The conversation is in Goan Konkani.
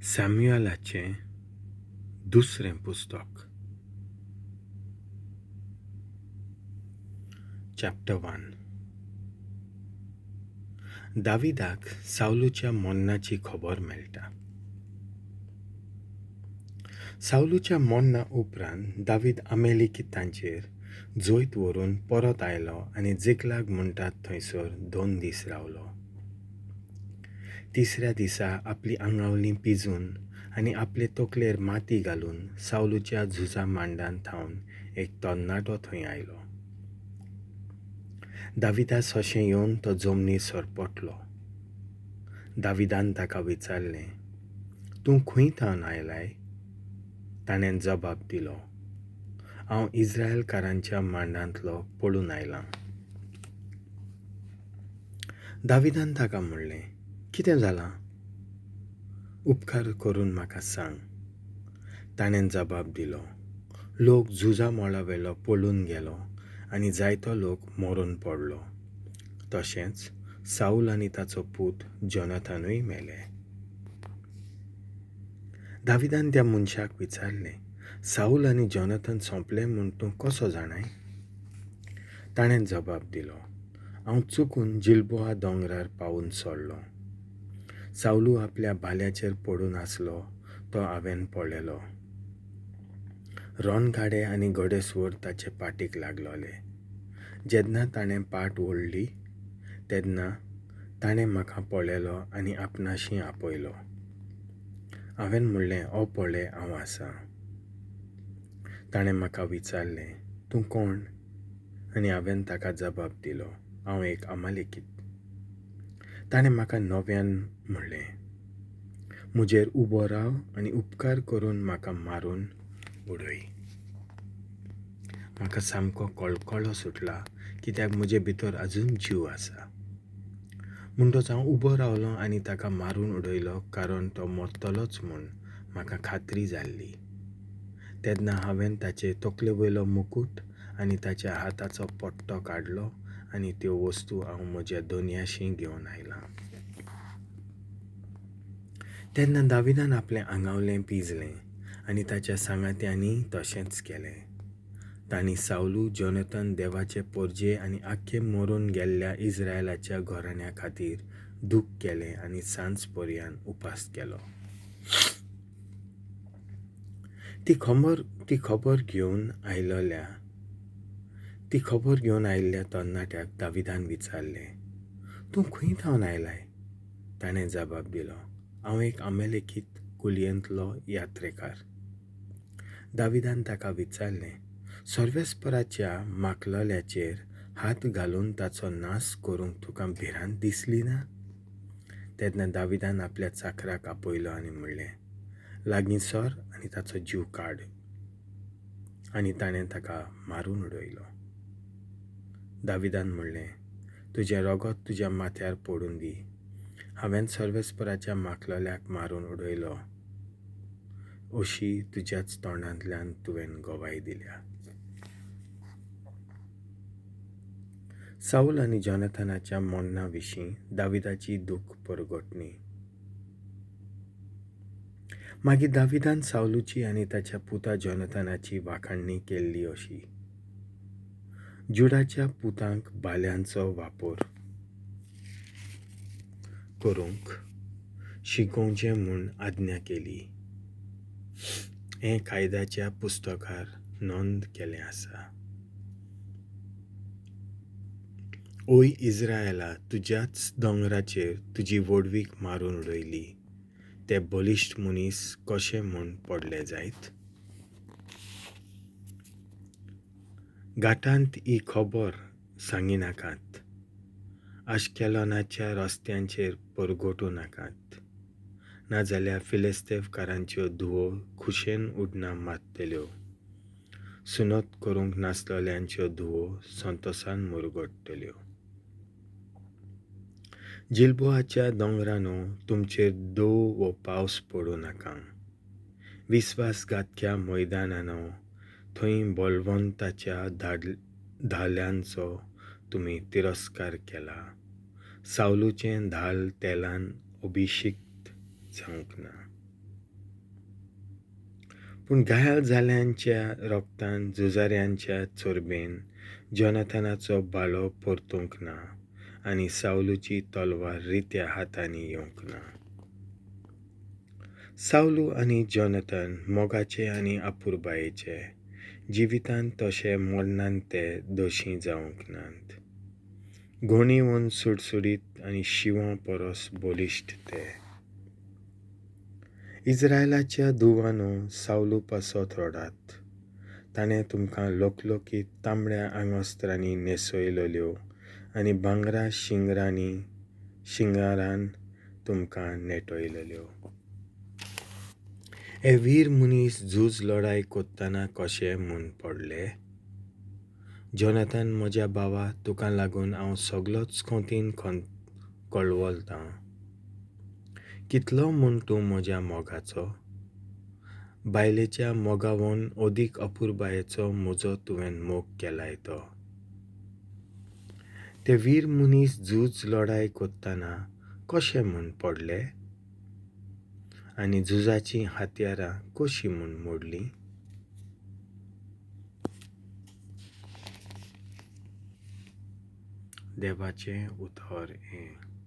सॅम्युअलाचें दुसरें पुस्तक, चॅप्टर 1. दाविदाक सावलूच्या मोन्नाची खबर मेळटा. सावलूच्या मोन्ना उपरांत दावीद आमेलिकितांचेर जैत व्हरून परत आयलो आनी जिकलाग म्हणटात थंयसर 2 दीस रावलो. तिसऱ्या दिसा आपली आंगावली पिजून आनी आपले तकलेर माती घालून सावलूच्या झुजा मांडान थावन एक तरणाटो थंय आयलो. दाविदा सोशें येवन तो जमनीर सरपटलो. दाविदान ताका विचारलें, तूं खंय थावन आयलाय? ताणें जबाब दिलो, हांव इस्रायलकारांच्या मांडांतलो पळून आयलां. दाविदान ताका म्हणलें, कितें जालां? उपकार करून म्हाका सांग. ताणें जबाब दिलो, लोक झुजा मळावेलो पळून गेलो आनी जायतो लोक मरून पडलो. तशेंच साऊल आनी ताचो पूत जोनाथानूय मेले. दाविदान त्या मनशाक विचारलें, साऊल आनी जोनाथन सोंपले म्हूण तूं कसो जाणाय? ताणें जबाब दिलो, हांव चुकून जिल्बोआ दोंगरार पावून सोडलो. सावलू आपल्या भाल्याचेर पडून आसलो तो हांवें पळयलो. रणगाडे आनी घोडेस्वर ताचे पाटीक लागलोले. जेन्ना ताणें पाट ओडली तेन्ना ताणें म्हाका पळयलो आनी आपणाशी आपयलो. हांवें म्हणलें, ओ पळय, हांव आसा. ताणें म्हाका विचारलें, तूं कोण? आनी हांवें ताका जबाब दिलो, हांव एक अमालेकीत. ताणें म्हाका नव्यान म्हणलें, म्हजेर उबो राव आनी उपकार करून म्हाका मारून उडय. म्हाका सामको कळकळो सुटला, कित्याक म्हजे भितर अजून जीव आसा. म्हणटच हांव उबो रावलो आनी ताका मारून उडयलो, कारण तो मरतलोच म्हूण म्हाका खात्री जाल्ली. तेन्ना हांवें ताचे तकले वयलो मुकूट आनी ताच्या हाताचो पट्टो काडलो आनी त्यो वस्तू हांव म्हज्या दोनयाशी घेवन आयलां. तेन्ना दाविदान आपलें आंगावलें पिजलें आनी ताच्या सांगात्यांनी तशेंच केलें. तांणी सावलू, जोनाथन, देवाचे पोरजे आनी आख्खे मरून गेल्ल्या इस्रायलाच्या घराण्या खातीर दूख केलें आनी सांज पर्यान उपास केलो. ती खबर घेवन आयिल्ल्या तरणाट्याक दाविदान विचारलें, तूं खंय थावन आयलाय? ताणें जबाब दिलो, हांव एक अमेलेकीत कुलयेंतलो यात्रेकार. दाविदान ताका विचारलें, सर्वेस्पराच्या माकलल्याचेर हात घालून ताचो नाश करूंक तुका भिरांत दिसली ना? तेन्ना दाविदान आपल्या चाकराक आपयलो आनी म्हणलें, लागीं सर आनी ताचो जीव काड. आनी ताणें ताका मारून उडयलो. दाविदान म्हणलें, तुजें रगत तुज्या माथ्यार पडून दी. हांवें सर्वेस्पराच्या माकलल्याक मारून उडयलो अशी तुज्याच तोंडांतल्यान तुवें गवाय दिल्या. साऊल आनी जोनाथनाच्या मोन्ना विशीं दाविदाची दूख परगटणी. मागीर दाविदान सावलूची आनी ताच्या पुता जोनाथनाची वाखाणणी केल्ली अशी, जुडाच्या पुतांक भाल्यांचो वापर करूंक शिकोवचें म्हूण आज्ञा केली. हें कायद्याच्या पुस्तकार नोंद केलें आसा. ओय इस्रायला, तुज्याच दोंगराचेर तुजी व्हडवीक मारून उडयली. ते बलिश्ट मनीस कशे म्हूण पडले जायत? घाटांत ही खबर सांगिनाकात, आश्केलोनाच्या रस्त्यांचेर परगटूं नाकात, नाजाल्यार फिलिस्तेवकारांच्यो धुवो खुशेन उडणां मारतल्यो, सुनत करूंक नासलेल्यांच्यो धुवो संतोसान मुरगट्टल्यो. जिल्बोआच्या दोंगरानो, तुमचेर दव वो पावस पडूं नाका. विस्वासघातक्या मैदानानो, थंय बलवंताच्या धाल्यांचो तुमी तिरस्कार केला. सावलूचें धाल तेलान अभिषिक्त जावंक ना. पूण घायल जाल्यांच्या रोगतान, झुजाऱ्यांच्या चोरबेन जोनाथनाचो बालो परतूंक ना आनी सावलूची तलवार रित्या हातांनी येवंक ना. सावलू आनी जोनाथन मोगाचे आनी अपुरबायेचे, जिवितांत तशें मरणान ते दोशी जावंक नात. घोणीवन सुडसुडीत आनी शिंवा परस बलिश्ट ते. इस्रायलाच्या धुवानो, सावलू पासत रडात. ताणें तुमकां लोकलोकीत तांबड्या आंगवस्त्रांनी न्हेसयलेल्यो आनी भांगरा शिंगारान तुमकां नेटयलेल्यो. हे वीर मनीस झूज लडाय कोत्तना कशें म्हूण पडले? जोनाथन म्हज्या भावा, तुका लागून हांव सगलोच खोतीन कळवळटां. कितलो म्हूण तूं म्हज्या मोगाचो? बायलेच्या मोगावन अदीक अपुरबायेचो म्हजो तुवें मोग केलाय तो. ते वीर मनीस झूज लडाय कोत्तना कशें म्हूण पडले? आनी झुजाचीं हत्यारां कशीं म्हूण मोडलीं? देवाचें उतर हें.